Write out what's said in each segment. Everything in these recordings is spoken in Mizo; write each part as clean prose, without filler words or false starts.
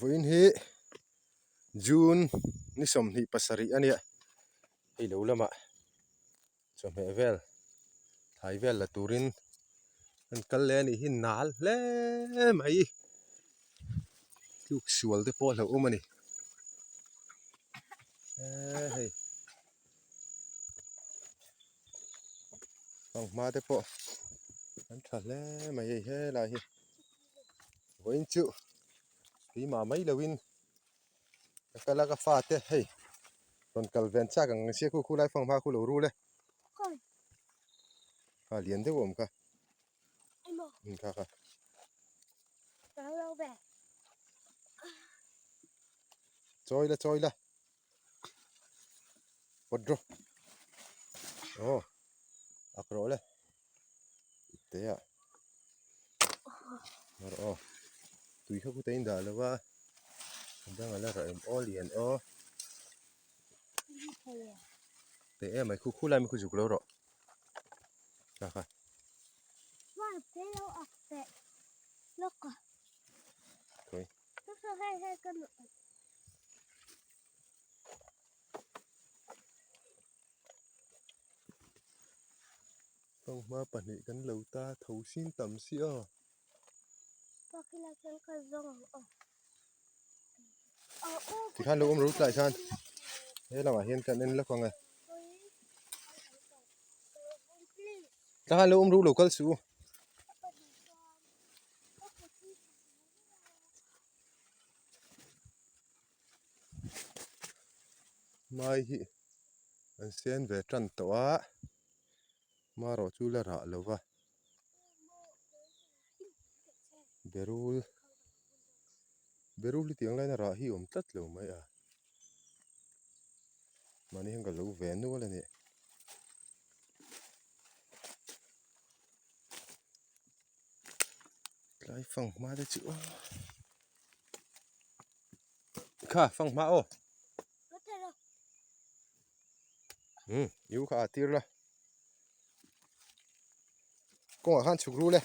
Vawiin hi June ni 27 a nia hei lo lamah chawhmeh vel thlai vel la turin an kal leh a nih hi nal hle mai tluk sual te pawh a hlauhawm a ni eee hei. Fanghma te pawh an tha hle mai hei helai hi vawiin chu keimah mai loin ka kal a ka fate hei rawn kal ven chak ang sia khu khulai fanghma khu lo rul e a lian deuh a awm kha kha kha. Chawi la chawi la. Pawt rawh aw ak rawh le ipte ah mar aw tui kha kut a in dah lo a a dang a la rah em aw lian aw teh em mai khu khu lai mai khu zuk lo rawh kha kha. Fanghma pahnih kan lo ta tho sin tam si aw. Tikhan lo awm ro tlai khan he lamah hian kan en lawk ang e. Tlangah lo awm ro lo kal suh u. Mai hi an sen ve tan tawh a marawh chu la rah lo va berul berul hi tiang laina rah hi awm tlat lo mai a mahni hian ka lo ve nual a ni. Tlai fanghma te chu aw kha fanghma aw um i u kha a tir la kawngah khan chhuk rul e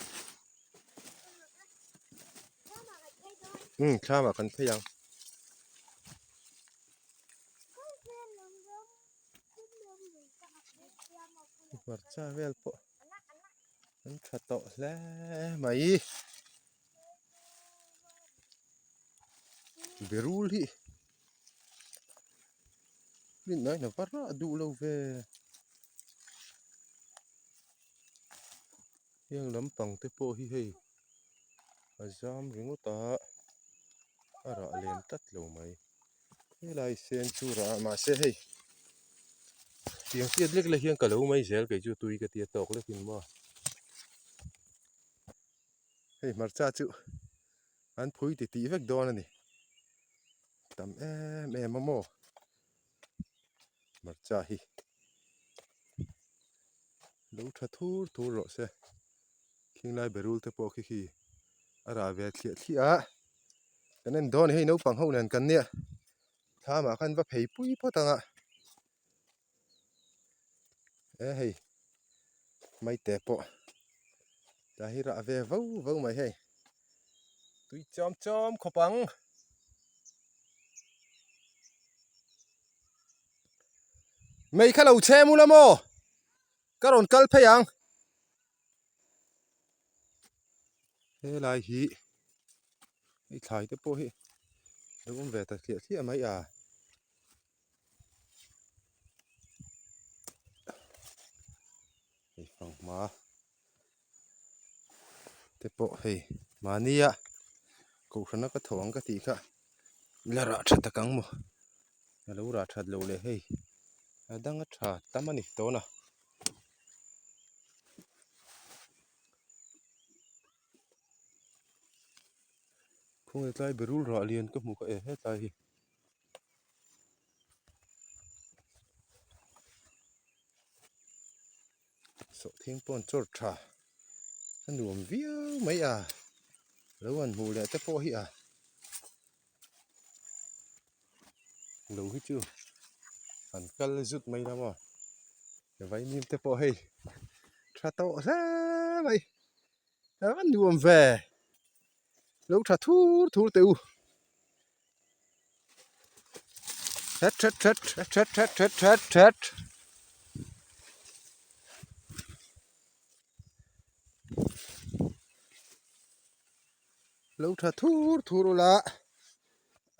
um thlamah kan phei ang. Hmarcha vel pawh. An tha tawh hle mai. Berul hi rinna in a va rah duh lo ve. Heng lampang te pawh hi hei a zam ringawt a, a rah lem tlat lo mai. Helai sen chu rah a mahse hei tiang chiat lek lek hian ka lo mai zel kei chu tui ka tia tawk lek in maw hei hmarcha chu an phui ti tih vek dawn a ni tam em em a maw hmarcha hi lo tha thur thur rawh se. Khinglai berul te pawh khi khi a rah ve thliah thliah a kan en dawn a ni hei naupang ho nen kan nia thlamah khan va phei pui phawt ang a e hei maite pawh tlai hi rah ve vo vo mai hei tui chawm chawm khawp ang. Mei kha lo chhem ula maw ka rawn kal phei ang. Helai hi hei thlai te pawh hi lo awm ve ta thliah thliah mai a. Hei fanghma te pawh hei mahnia kohhrana ka tho ang ka tih kha la rah tha tak ang maw a lo rah that loh leh hei a dang a tha tam a ni tawna. Khawnge tlai berul rah lian ka hmu kha e hetlai hi. Sawhthing pawh an chawr tha a nuam viau mai a lo han hmuh leh te pawh hi a lo hi chu an kal zut mai la maw vaimim te pawh hei tha tawh hle mai a nuam ve lo tha thur thur teh u. Het het het het het het het het het Lo tha thur thur ula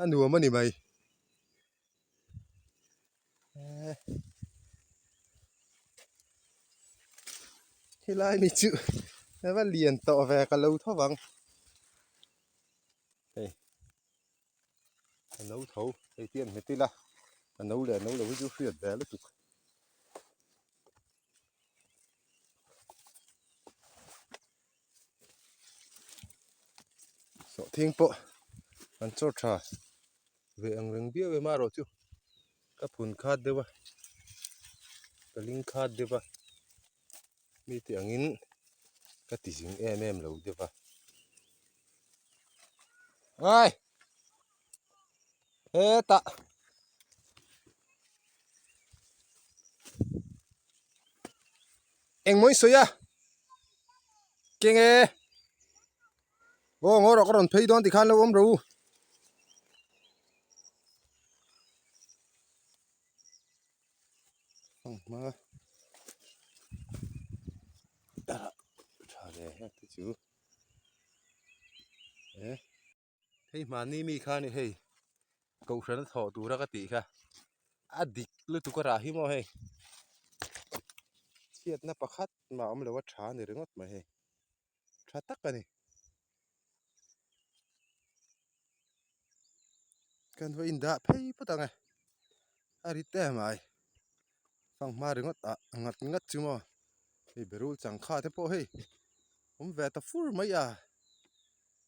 a nuam a ni mai. Helai mi chu a va lian tawh ve ka lo tho vang. Hei a no tho hei tian hmet ila a no leh a no lo hi chu hriat ve lutuk. Sawhthing pawh an chawr tha ve ang reng viau em erawh chu ka phun khat deuh a ka ling khat deuh a mite angin ka ti zing em em lo deuh a ai hetah. Engmaw in sawi a keng e aw ngaw rawh ka rawn phei dawn tikhan lo awm ro hma tha ve hek te chu e. Hei hmanni mi kha ni hei kohhran a thawh tura ka tih kha a dik lutuk a rah hi maw hei chhiatna pakhat mah awm lo a tha a ni ringawt mai hei tha tak a ni kan va indah phei phawt ang e a rit em ai fanghma ringawt ah ngat ngat chu maw hei berul changkha te pawh hei awm ve ta fur mai a.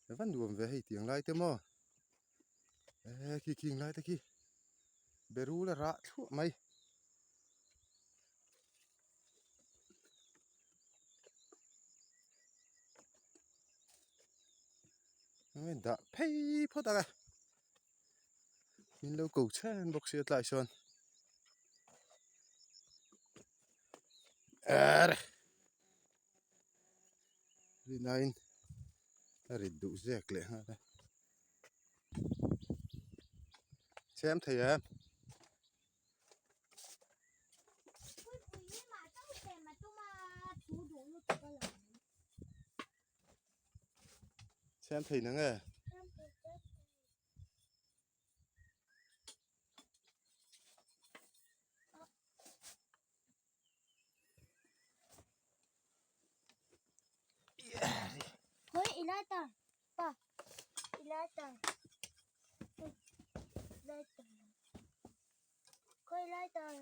A va nuam ve hei tiang lai te maw eh khi khing lai te khi berul a rah thluah mai. Dah phei phawt ang e min lo ko chhen bawk sia tlai sawn er. Rinain a rit duh zek leh nghal a chhem thei em. Chhem thei nang e.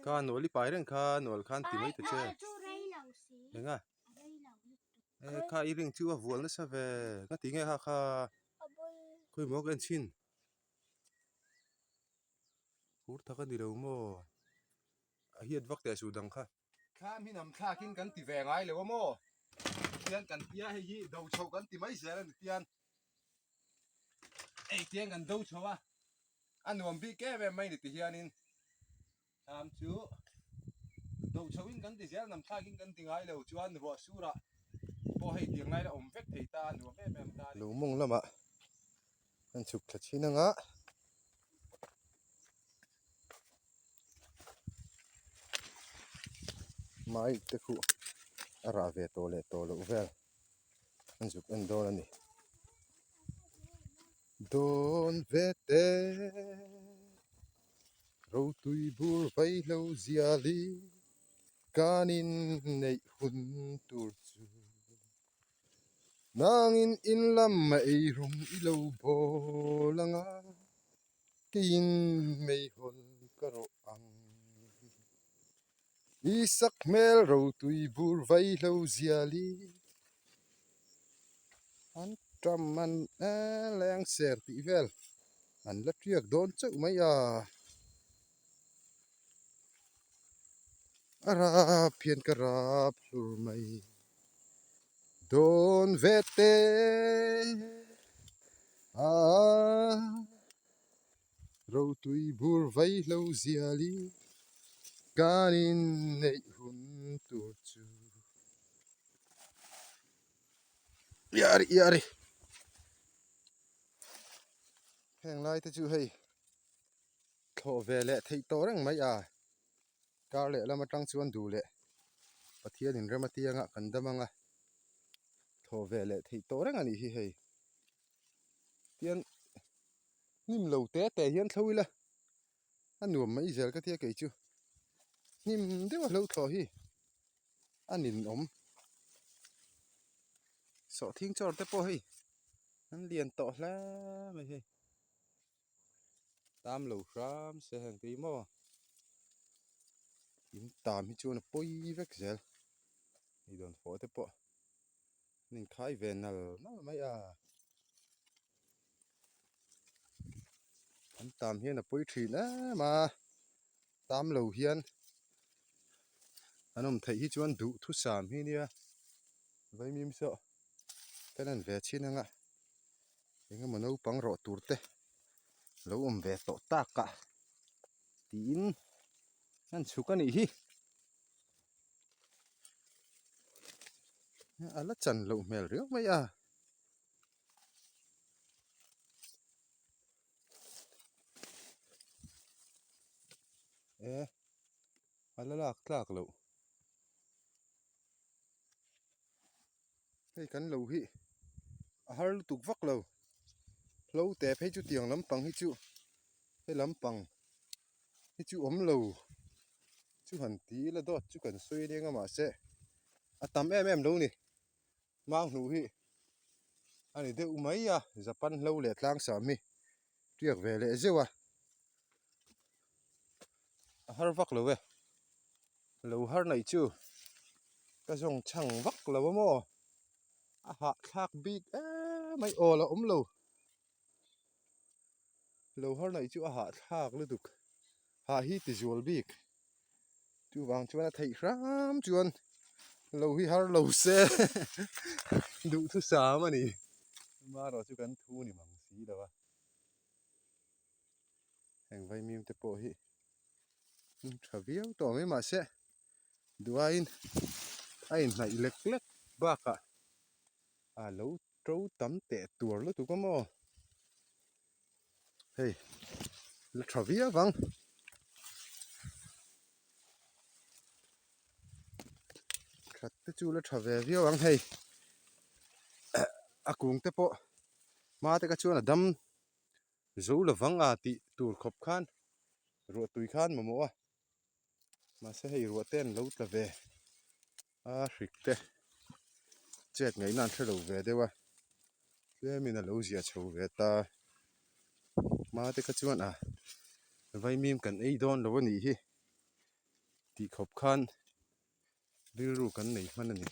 Kha nual i pai reng kha nual khan ti mai ta che enga e kha i ring chu a vual nasa ve ka ti nge kha kha khawi maw ka en chhin hur tak a ni lo maw. A hiat vak teh suh dang kha. Thlam hi nam thlak in kan ti ve ngai lo a maw? Tian kan tia hei hi do chho kan ti mai zel a ni tian. Hei tian kan do chho a, a nuam bik em em mai ni ti hianin thlam chu do chho in kan ti zel nam thlak in kan ti ngai lo chuan ruah surah pawh hei tiang lai la awm vek thei ta a nuam em em ta a ni. Lo mawng lamah kan chhuk thla chhin anga. Mai te khuh a rah ve tawh leh tawh loh vel an zuk en dawn a ni. Dawn ve te rotui bur vaihlo ziali kan inneih hun tur chu nangin in lam a eirawng i lo bawl ang a. Keiin meihawl ka rawh ang. I sak hmel rotui bur vaihlo ziali. An tam an leng ser tih vel an la tiak dawn chauh mai a. A rap hian ka rap hlur mai. Dawn ve te a rotui bur vaihlo ziali kan inneih hun tur chu iari iari heng lai te chu hei. Thlawh ve leh theih tawh reng mai a, kar leh lam atang chuan duh leh Pathianin rem atianga kan dam anga thlawh ve leh theih tawh reng a nih hi hei. Tian hnim lo te te hian thlo ila a nuam mai zel ka tia kei chu hnim deuh a hlo thlawh hi a ninawm. Sawhthing chawr te pawh hei an lian tawh hle mai hei. Tam lo hram se heng te hi maw in tam hi chuan a pawi vek zel hei dawn fawh te pawh an inkhai ve nal nal mai a an tam hian a pawi thin em a tam lo hian an awm theih hi chuan duhthusam hi nia vaimim saw ka en ve chhin anga. Engemaw naupang rawh tur te lo awm ve tawh tak a tiin an chhuk a nih hi. A la chan loh hmel riau mai a. E a la lak tlak loh. Hei kan lo hi a har lutuk vak lo hlo te phei chu tiang lampang hi chu he lampang hi chu awm lo chu han ti ila dawt chu kan sawi leng a mahse a tam em em lo ni mang hnuh hi a ni deuh mai a Japan hlo leh tlang sam hi tiak ve leh zeuh a a har vak lo e. Lo har naih chu ka zawng chhang vak lo a maw a hahthlak bik em mai aw la awm lo lo har naih chu a hahthlak lutuk hah hi ti zual bik chuvang chuan a theih hram chuan lo hi har lo se duhthusam a ni amaherawh chu kan thu ni mang si lo a. Heng vaimim te pawh hi tha viau tawh mai mahse duhaiin a inhnaih lek lek bakah a lo to tam teh tuar lutuk a maw hei la tha viau ang. That te chu la tha ve viau ang hei a kung te pawh hma te kha chuan a dam. Zo lovang a tih tur khawp khan ruah tui khan mamawh a, mahse hei ruah te an lo tla ve a hrik te chet ngaihna an hre lo ve deuh a, tlemin a lo zia chho ve ta, hma te kha chuan a vaimim kan ei dawn lo a nih hi tih khawp khan rilru kan nei hman a ni,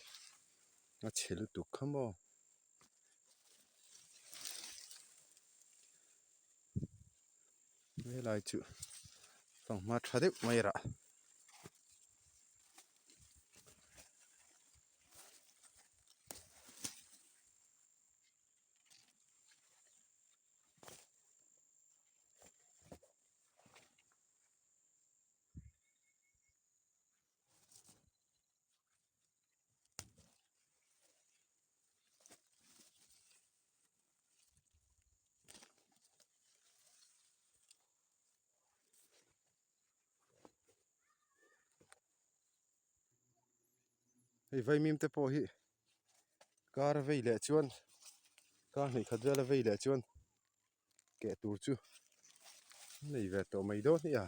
a chhe lutuk kha maw. Helai chu fanghma tha deuh mai rah. Hei vaimim te pawh hi kar a vei leh chuan kar hnih khat vel a vei leh chuan keh tur chu an nei ve tawh mai dawn hi a.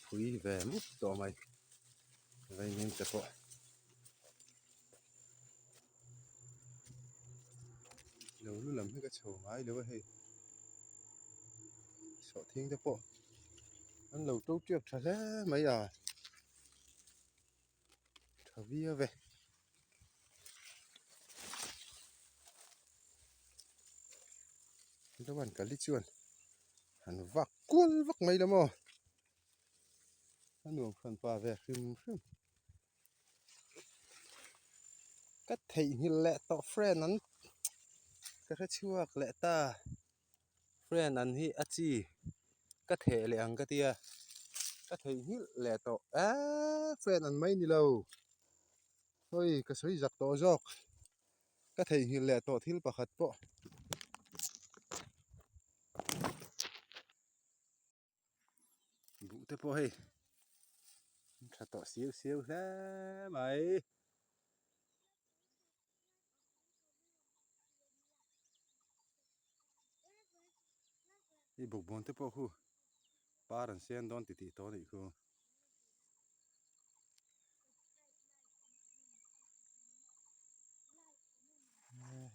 Phui ve mup tawh mai vaimim te pawh. Lo lu lam hi ka chho ngai lo a hei sawhthing te pawh an lo to tiak tha hle mai a tha viau e. Chuan kal hi chuan an vak kual vak mai lo maw a nuam hran pa ve hrim hrim. Ka theihnghilh leh tawh friend an ka hre chhuak leh ta friend an hi a chi. Ka theh leh ang ka tia, ka theihnghilh leh tawh eee fan an mai ni lo, hawi ka sawi zak tawh zawk, ka theihnghilh leh tawh thil pakhat pawh. Buh te pawh hei an tha tawh siau siau hle mai. Hei bawkbawn te pawh khu par an sen dawn titih tawh a nih khu.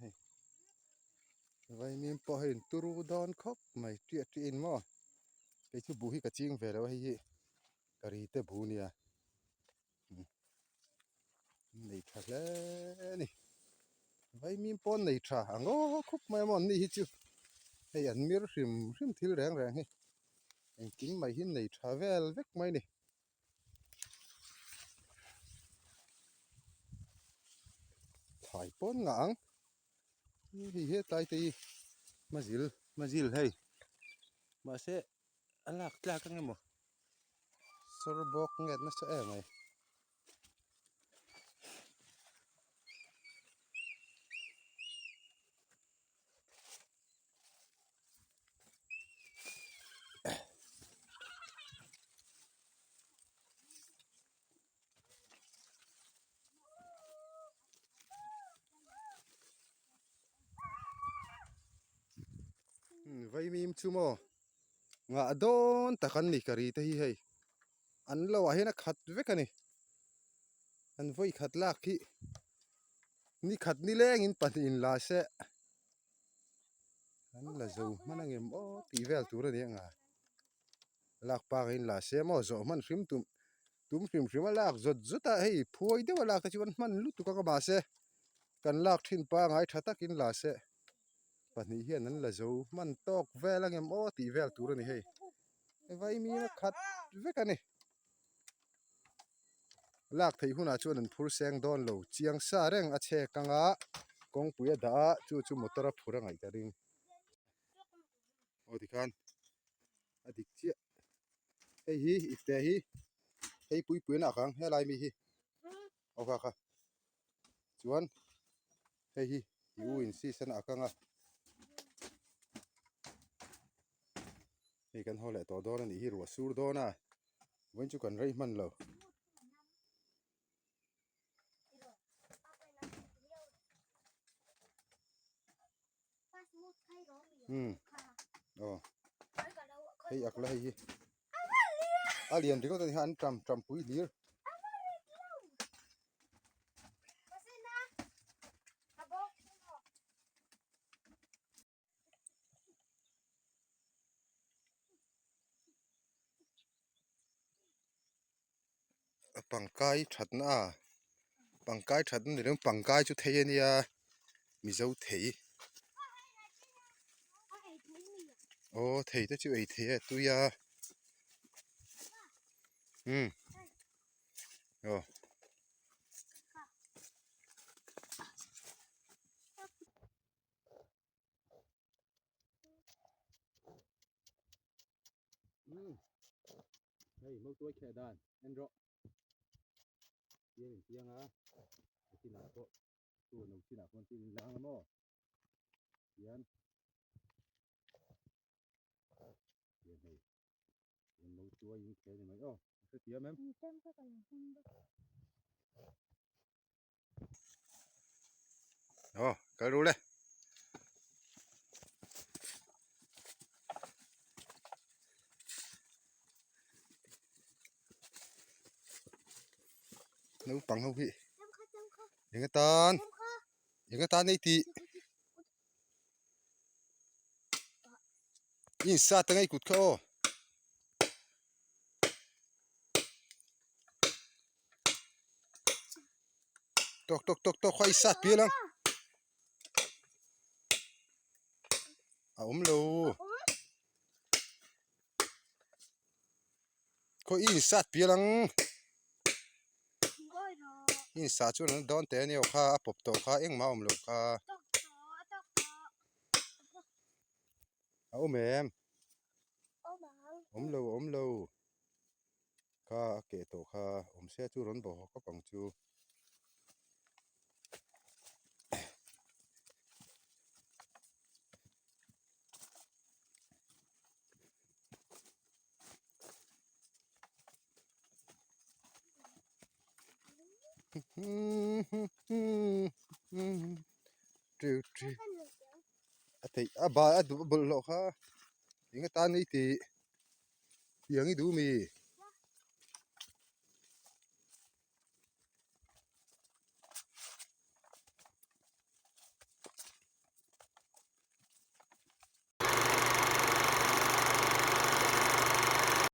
Hei vaimim pawh hei in turu dawn khawp mai ṭiah ṭiah in maw kei chu buh hi ka ching ve lo a hei hi ka ri te buh a nia. Nei tha hle a ni vaimim pawh an nei tha a ngaw khup mai a maw an ni hi chu hei an mir hrim hrim thil reng reng hi engkim mai hi nei tha vel vek mai a ni. Thlai pawn ngah ang hei hetlai te hi mazil mazil hei mahse a lak tlak ang emaw sawr bawk nget nasa em mai. Vaimim chu maw ngah dawn tak an ni ka ri te hi hei an lo ah hian a khat vek a ni an vawi khat lak hi ni khat ni lengin pahnih in la se an la zo hman ang em aw tih vel tur a ni ang a lak pak in la se maw zawh hman hrim tum tum hrim hrim a lak zawt zawt a hei phuai deuh a lak te chuan hman lutuk ang a mahse kan lak thin pangai tha takin la se. Pahnih hian an la zo hman tawk vel ang em aw tih vel tur a ni hei. Vaimim a khat vek a ni. Lak theih hunah chuan an phur seng dawn lo. Chiang sa reng a chhek ang a, kawngpui a dah a, chu chu motor a phur a ngaih ta ring. Aw tikhan a dik chiah. Hei hi ipte hi hei puipui a nak ang helai mi hi. Aw kha kha. Chuan hei hi i u in sis a nak ang a hei kan haw leh tawh dawn a nih hi ruah sur dawn a vawiin chu kan rei hman lo. Umm aw hei ak la hei hi a lian ringawt a ni kha an ṭam ṭam pui hlir. A pangkai thatna a pangkai thatna ni reng pangkai chu thei a nia mizo thei aw thei te chu ei thei a tui a umm aw. Hei mautuai kheh dan en rawh piang in piang a a chinah pawh chu no chinah pawh an tin lang a maw hian hian hei hian mautuai in kheh a ni mai aw a hrethiam em. Aw kal ru le. Naupang ho hi eng atan eng atan ei tih i insat ang ei kut kha aw. Tawk tawk tawk tawk kha i sat pial ang. A awm lo. Khaw i insat pial ang. I insat chuan an dawn teh ania kha a pawp tawh kha engmah a awm lo kha. A awm em? Awm lo awm lo. Kha a keh tawh kha awm se chu rawn bawh hawk ang chu. A theih a bal a duh a bawlhhlawh kha eng atan i tih tiang i duh mi.